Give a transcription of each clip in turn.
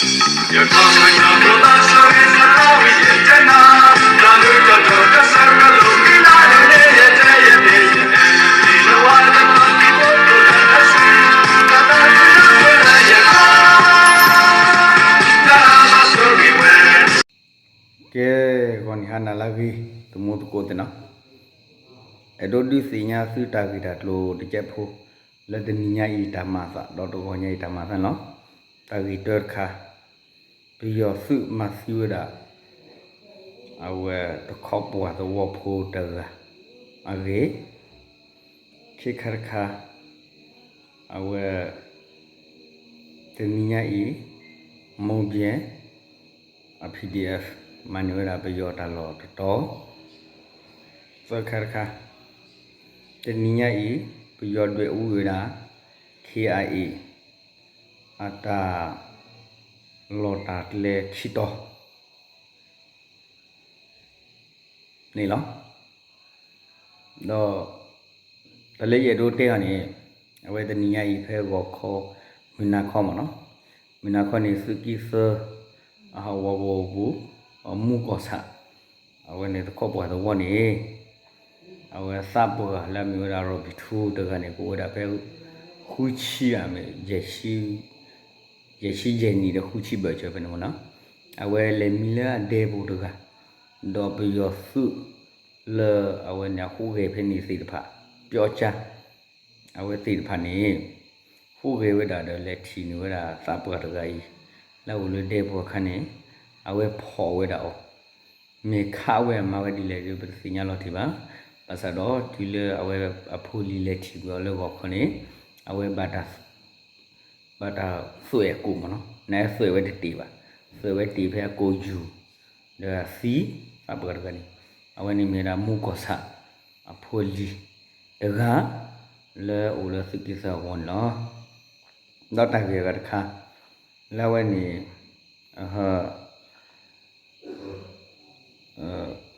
ကဲ, ဂီၤနံၤဟါနၤလၢအဂ့ၤ သမူသကိးသ့ၣ်နီၤ, အဲၣ်ဒိးဒုးသ့ၣ်ညါသုတၢ်ဂ့ၢ်တၢ်ကျိၤတကဲးဖိ လၢတနံၤညါအံၤတၢ်မၤအသး ဒီးတဂီၤညါအံၤတၢ်မၤအသးန့ၣ်လီၤ. တၢ်ဂ့ၢ်တၢတခါ, ပယီၤသုးမၤသံဝဲဒၣ် အဝဲတခီပှၤသဝီဖိတဂၤအဂ့ၢ်, ခံခါတခါ, အဝဲ တနံၤညါအံၤ မိၢ်ဘျဲၣ် အ PDF မၤန့ၢ်ဝဲဒၣ်ပယီၤတၢ်လီၢ်တတီၤ, သၢခါတခါ, တနံၤညါအံၤ ပယီၤဒွဲၣ်အူဝဲဒၣ် KIA အတၢ်လီၢ်တၢ်ကျဲခံတီၤ န့ၣ်လီၤ. ဒီး တၢ်လၢယအဲၣ်ဒိးတဲအီၤန့ၣ် အဝဲတနံၤညါအံၤဖဲဂီၤခီ မုၢ်နၤခီမ့ၢ်နီၤ, မုၢ်နၤခီန့ၣ် သုးက့သၢ အဟးဝီၤကဝီၤပူၤ အမူကီၢ်ဆၣ် အဝဲန့ၣ်တခီပှၤသဝီန့ၣ် အဝဲသးပှၢ်လၢအမ့ၢ်ဝဲဒၣ် ရီၣ်ဘံၣ်ထူတဂၤန့ၣ် ကအိၣ်ဝဲဒၣ်ဖဲ ဃုဆံဧါ မ့ၢ် ယဲၢ်ဆံယဲၢ်နံၣ်ဒီးဃုဆံဘၢၣ်စၢၤဖဲန့ၣ်မ့ၢ်နီၤ, အဝဲလဲၤမံလၢအဒဲပူၤတဂၤ, ဒီးပယီၤသုးလၢအဝဲန့ၣ်အဟူးဂဲၤဖဲန့ၣ်သ့ၣ်တဖၣ် ပျီကၠါ အဝဲသ့ၣ်တဖၣ်န့ၣ် ဟူးဂဲၤဝဲဒၣ်ဒီးလဲၤထံၣ်န့ၢ်ဝဲဒၣ်သးပှၢ်တဂၤအံၤ လၢအအိၣ်လၢဒဲပူၤအခါန့ၣ် အဝဲဖီၣ်ဝဲဒၣ်အီၤ မ့ၢ်ခးဝဲမၤဝဲဒ်လဲၣ်ဒီး ပတသ့ၣ်ညါလီၤတံၢ်ဘၣ်. ဘၣ်ဆၣ်ဒီးတုၤလၢအဝဲအဖိလံၤလဲၤထံၣ်ကွံာ်အီၤလၢဂီၤခီန့ၣ် အဝဲ ဘၣ်တၢ်သွဲၣ်အကိာ်မ့ၢ်နီၤ, နသွဲၣ်ဝဲတတ့ၢ်ဘၣ်, သွဲၣ်ဝဲတ့ၢ်ဖဲအကိာ်ယူၤ ဒီးအသံ သးပှၢ်တဂၤန့ၣ် အဝဲန့ၣ်မ့ၢ်ဝဲဒၣ်မူကီၢ်ဆၣ်အဖိလံၤတဂၤ လၢအအိၣ်လၢသုးက့သၢအဂီၢ်န့ၣ်လီၤ. ဒီးတၢ်ဂ့ၢ်အဂၤတခါ လၢအဝဲန့ၣ်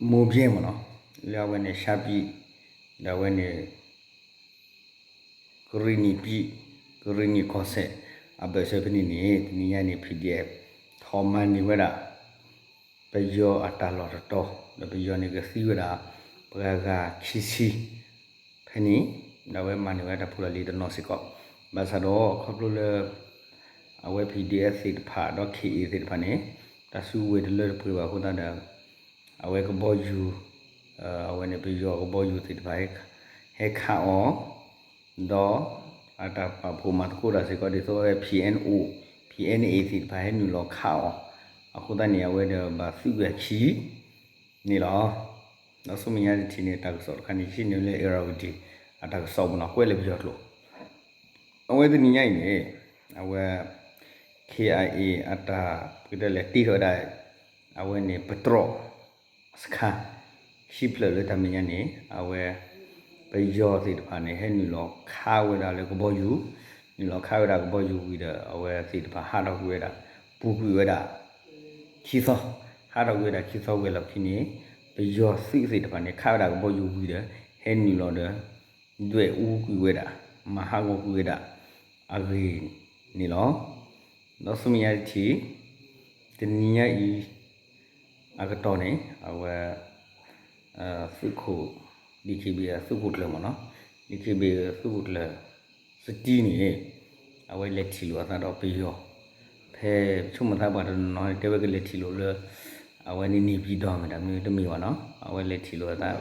မိၢ်ဘျဲၣ်မ့ၢ်နီၤ, လၢအဝဲန့ၣ် ရှါပံၤ ဒီးအဝဲန့ၣ် ကရံၣ်နံၣ်ပံၤ ကရံၣ်နံၣ်ကီၢ်စဲၣ် အဘၢၣ်စၢၤဖဲန့ၣ်န့ၣ် တနံၤညါန့ၣ် PDF ထီၣ်မၤန့ၢ်ဝဲဒၣ် ပယီၤအတၢ်လီၢ်တတီၤ ဒီးပယီၤန့ၣ်ကသံဝဲဒၣ် ပှၤဂၤခံဆံ ဖဲန့ၣ် ဒီးအဝဲမၤန့ၢ်ဝဲတၢ်ဖိလၢလံတနီၤစ့ၢ်ကီး, ဘၣ်ဆၣ်ဒီးခီဖျိလၢ အဝဲ PDF သ့ၣ်တဖၣ်ဒီး ခ့ၣ်အ့ၣ် သ့ၣ်တဖၣ်န့ၣ် တၢ်စုကဝဲၤတလၢတပှဲၤဘၣ်အဃိသတးဒီး အဝဲကဘီယူၤ အဝဲန့ၣ်ပယီၤကဘီယူၤသ့ၣ်တဖၣ် ဟဲခးအီၤ ဒီးအတၢ်ပာ်ဖှိၣ်မၤသကိးတၢ်စ့ၢ်ကီး ဒ်သိးဝဲ PNO PNA သ့ၣ်တဖၣ်ဟဲနုာ်လီၤခးအီၤ အဃိသတးန့ၣ် အဝဲဒီးဘၣ်သုးဝဲခံ န့ၣ်လီၤ. ဒီးဆူမဲာ်ညါတထံၣ်န့ၣ် တၢ်ကစီၣ်တခါန့ၣ် ယဟံးန့ၢ်လၢ Irrawaddy အတၢ်ကစီၣ်မ့ၢ်နီၤ ကွဲးလၢပယီၤကျိာ် အဝဲတနံၤညါအံၤန့ၣ် အဝဲ KIA အတၢ် ပကတဲလဲၣ် တ့ထီၣ်ဝဲဒၣ် အဝဲန့ၣ် ပတြီၢ် စခါ ခံဖျၢၣ်လၢတၢ်မဲာ်ညါန့ၣ် အဝဲ ပယီၤသ့ၣ်တဖၣ်န့ၣ် ဟဲနုာ်လီၤခးဝဲဒၣ်လၢကဘီယူၤ, နုာ်လီၤခးဝဲဒၣ်ကဘီယူၤဝံၤဒီး အဝဲသ့ၣ်တဖၣ်ဟးထီၣ်ကွံာ်ဝဲဒၣ် ပူၤကွံာ်ဝဲဒၣ် ခံသီ, ဟးထီၣ်ကွံာ်ဝဲဒၣ်ခံသီဝဲလီၢ်ခံန့ၣ် ပယီၤသုးသ့ၣ်တဖၣ်န့ၣ် ခးဝဲဒၣ်ကဘီယူၤဝံၤဒီး ဟဲနုာ်လီၤဒီး ဒွဲၣ်အူကွံာ်ဝဲဒၣ် မၤဟးဂီၤကွံာ်ဝဲဒၣ် အဂ့ၢ်န့ၣ်လီၤ. ဒီးဆူမဲာ်ညါတထံၣ် တနံၤညါအံၤ အကတီၢ်န့ၣ် အဝဲ သုးခိၣ် DKBA သုးခိၣ်ကျၢၢ်မ့ၢ်နီၤ, DKBA သုးခိၣ်ကျၢၢ် စတံန့ၣ် အဝဲလဲၤထံၣ်လိာ်အသးဒီးပယီၤ ဖဲဆိကမိၣ်သးပှၤတနီၤနီၤ တဲဝဲကလဲၤထံၣ်လိာ်လၢ အဝဲန့ၣ် နေပြည်တော် မ့ၢ်တၢ်မနုၤတမ့ၢ်ဘၣ်နီၤ, အဝဲလဲၤထံၣ်လိာ်အသး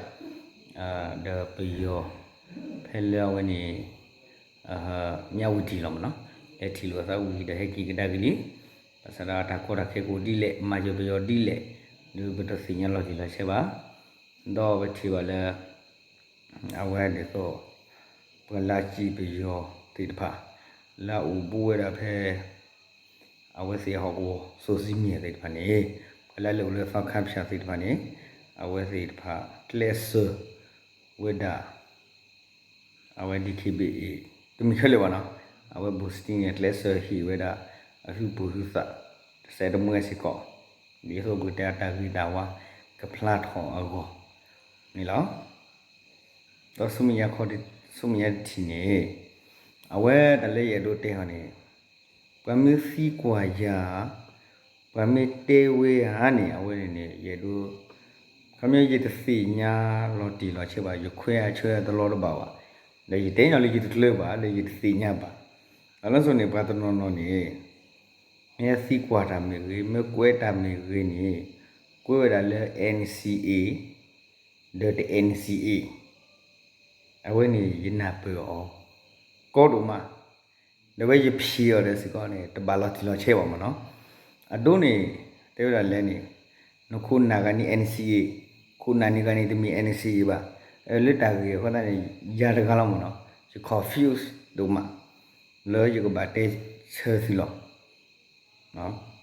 ဒီးပယီၤ ဖဲလၢအဝဲန့ၣ် မြဝတီ လီၤမ့ၢ်နီၤ, လဲၤထံၣ်လိာ်အသးဝံၤဒီးဟဲက့ၤကဒါက့ၤလံ, ဘၣ်ဆၣ်ဒီးအတၢ်ကီတၢ်ခဲကအိၣ်ဒ်လဲၣ် မၤစၢၤပယီၤဒ်လဲၣ် ဒီးပတသ့ၣ်ညါလီၤတံၢ်လီၤဆဲးဘၣ်. ဒီးပထံၣ်ဘၣ်လၢ အဝဲဒ်သိး ပှၤလၢအစံးပယီၤသ့ၣ်တဖၣ် လၢအအိၣ်ဘူးဝဲဒၣ်ဖဲ အဝဲသ့ၣ်ဟီၣ်ကဝီၤ စိၤစံမံၤသ့ၣ်တဖၣ်န့ၣ် ပှၤလၢအလဲၤအိၣ်လၢသီခါဖၠၣ်သ့ၣ်တဖၣ်န့ၣ် အဝဲသ့ၣ်တဖၣ်ကျဲးစၢးဝဲဒၣ် အဝဲ DKBA တမံၤခဲလၢာ်ဘၣ်နီၤ, အဝဲ ဘိၣ်စတံန့ၣ် ကျဲးစၢးဟ့ၣ်ဝဲဒၣ် အဟုၣ်ပူၤဟုၣ်သး တစဲးတမှဲစ့ၢ်ကီး ဒ်သိးပကတဲအတၢ်ဂ့ၤတၢ်ဝါ ကဖျါထီၣ်အဂီၢ်န့ၣ်လီၤ. ဒီးဆူမဲာ်ညါတထံၣ်န့ၣ် အဝဲတၢ်လၢယအဲၣ်ဒိးတဲအီၤန့ၣ် ပှၤမ့ၢ်သံကွၢ်ယၤ ပှၤမ့ၢ်တဲဝဲဧါန့ၣ် အဝဲန့ၣ်န့ၣ် ယအဲၣ်ဒိး ခီပညီယတသ့ၣ်ညါလီၤတံၢ်လီၤဆဲးဘၣ်, ယခွဲးအဆၢတလီတဘၣ်ဘၣ်, ဒီးယတဲညီလၢယတကျၢၤဘၣ် ဒီးယတသ့ၣ်ညါဘၣ်. အလၢစိၤန့ၣ် ပှၤတနီၤနီၤန့ၣ် မ့ၢ်သံကွၢ်တၢ်မ့ၢ်ဂ့ၤ, မ့ၢ်ကွဲးတၢ်မ့ၢ်ဂ့ၤန့ၣ် ကွဲးဝဲဒၣ်လၢ NCA ဒီးတ NCA အဝဲန့ၣ်ယနၢ်ပၢၢ်အီၤ ကီဒိၣ်မး, ဒီးဝဲယဖံးအီၤဒီးစ့ၢ်ကီးန့ၣ် တဘၣ်လီၤတံၢ်လီၤဆဲးဘၣ်မ့ၢ်နီၤ. အဒိန့ၣ် တဲဝဲဒၣ်လဲၣ်န့ၣ် နခိၣ်နၢ်ဂၤန့ၣ် NCA, ခိၣ်နၢ်န့ၣ်ဂၤန့ၣ်တမ့ၢ် NCA ဘၣ်. လၢတၢ်ဂ့ၢ်အဃိသတးန့ၣ် ယၤတဂၤလီၤမ့ၢ်နီၤ, ယ confuse ဒိၣ်မး လၢယကဘၣ်တဲဆၢသုလီၤ.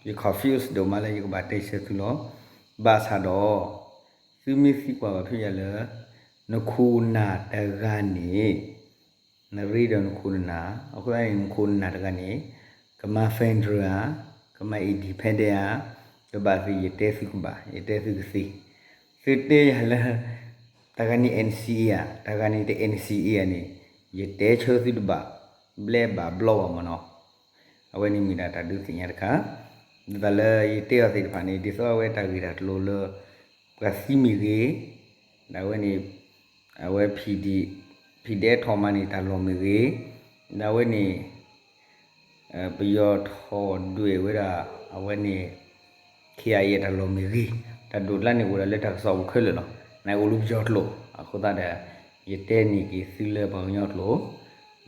ယ confuse ဒိၣ်မးလၢယကဘၣ်တဲဆၢသုလီၤ. ဘၣ်ဆၣ်ဒီး သုမ့ၢ်သံကွၢ်ဘၣ်ဖဲယၤလၢ နခိၣ်နၢ်တဂၤန့ၣ် နရ့ဒီးနခိၣ်နၢ်, အဃိသတးန့ၣ် နခိၣ်နၢ်တဂၤန့ၣ် ကမၤ federal ဧါ, ကမၤ independent ဧါ, ကဘၣ်သ့ၣ် ယတဲသုကဘၣ်, ယတဲသုကသ့. သုတဲယၤလၢ တၢ်ဂၤန့ၣ် NCA ဧါ, တၢ်ဂၤန့ၣ်တ NCA ဧါန့ၣ် ယတဲဆၢသုတဘၣ် ဘျဲးဘၣ်ဘျီဘၣ်မ့ၢ်နီၤ. အဝဲန့ၣ်မ့ၢ်ဒၣ်တၢ်ဒုးသ့ၣ်ညါတခါ, ဒ်သိးလၢယတဲအီၤသ့ၣ်တဖၣ်န့ၣ် ဒ်သိးအဝဲတၢ်ဂ့ၢ်တၢ်ကျိၤလၢ ပှၤသံမ့ၢ်ဂ့ၤ, ဒ်အဝဲန့ၣ် အဝဲ ဖံဒဲထီၣ်မၤန့ၣ် တၢ်လီၢ်မ့ၢ်ဂ့ၤ, ဒ်အဝဲန့ၣ် ပယီၤထီၣ်ဒွဲၣ်ဝဲဒၣ် အဝဲန့ၣ် KIA တၢ်လီၢ်မ့ၢ်ဂ့ၤ, တၢ်ဒိၣ်ကျါန့ၣ်အိၣ်ဒၣ်လၢတၢ်ကစီၣ်ပူၤခဲလၢာ်လီၤ. နအိၣ်လၢပယီၤကျိာ်, အဃိသတးဒီး ယတဲန့ၢ်က့ၤသုလၢပှၤကညီကျိာ်,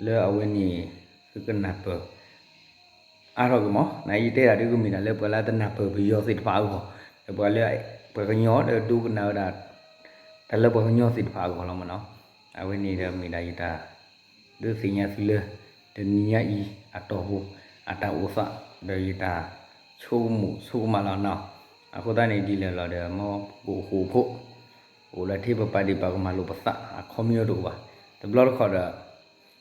လၢအဝဲန့ၣ် သုကနၢ်ပၢၢ် အါထီၣ်က့ၤမး, နယတဲဒၣ်ဒ်ကမ့ၢ်ဒၣ်လၢပှၤလၢတနၢ်ပၢၢ်ပယီၤသ့ၣ်တဖၣ်အဂီၢ်, ဒီးပှၤလၢ ပှၤကညီဒီးဒိကနၣ်ဝဲဒၣ် တၢ်လၢပှၤကညီသ့ၣ်တဖၣ်အဂီၢ်လီၤမ့ၢ်နီၤ. အဝဲန့ၣ်ဒီးမ့ၢ်ဒၣ်ယတၢ် ဒုးသ့ၣ်ညါသုလၢ တနံၤညါအံၤအတီၢ်ပူၤ အတၢ်အိၣ်သး ဒီးယတၢ်ဆိကမိၣ်ဆိကမးလီၤနီၤ. အဃိသတးန့ၣ်ဒ်လဲၣ်လီၤဒီး မ်ပကအိၣ်ဃူအိၣ်ဖိး, အိၣ်လၢထံပပာ်ဒံးပာ်ကမၣ်လိာ်ပသး အခီပညီတအိၣ်ဘၣ်. တဘျီတခီၣ်ဒီး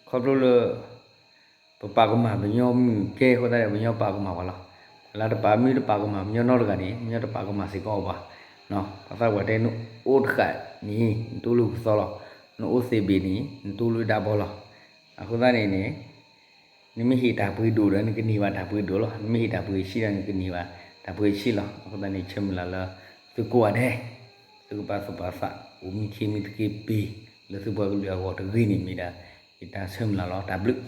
ခီဖျိလၢ ပပာ်ကမၣ်ပညီမုၢ်ကဲအဃိသတးဒီး ပညီပာ်ကမၣ်ပှၤလီၤ. ပှၤလၢတပာ်မ့ၢ်တပာ်ကမၣ်ပညီနီတဂၤန့ၣ် ပညီတပာ်ကမၣ်စ့ၢ်ကီးအီၤဘၣ်. ပှၤသးပှၢ်တဲနအိၣ်တဃၣ်န့ၣ် နတိၢ်လိာ်ကသီလီၤ. နအိၣ်သ့ၣ်ဘ့ၣ်န့ၣ် နတိၢ်လိာ်ဒၣ်ဘီလီၤ. အဃိသတးန့ၣ်န့ၣ် နမ့ၢ်ဟ့ၣ်တၢ်ပှ့ၤဒိၣ်ဒီး နကန့ၢ်ဘၣ်တၢ်ပှ့ၤဒိၣ်လီၤ. နမ့ၢ်ဟ့ၣ်တၢ်ပှ့ၤဆံးဒီး နကန့ၢ်ဘၣ်တၢ်ပှ့ၤဆံးလီၤ. အဃိသတးန့ၣ် ဆၢမုၢ်လၢ်လၢ သုကိးဂၤဒဲး သုကပာ်သူၣ်ပာ်သး အိၣ်မံခ့မံသက့ပ့ၤ လၢသုပှၤကလုာ်အဂီၢ်တဂ့ၤန့ၣ်မ့ၢ်ဒၣ် ယတၢ်ဆၢမုၢ်လၢ်လီၤ. တၢ်ဘျုး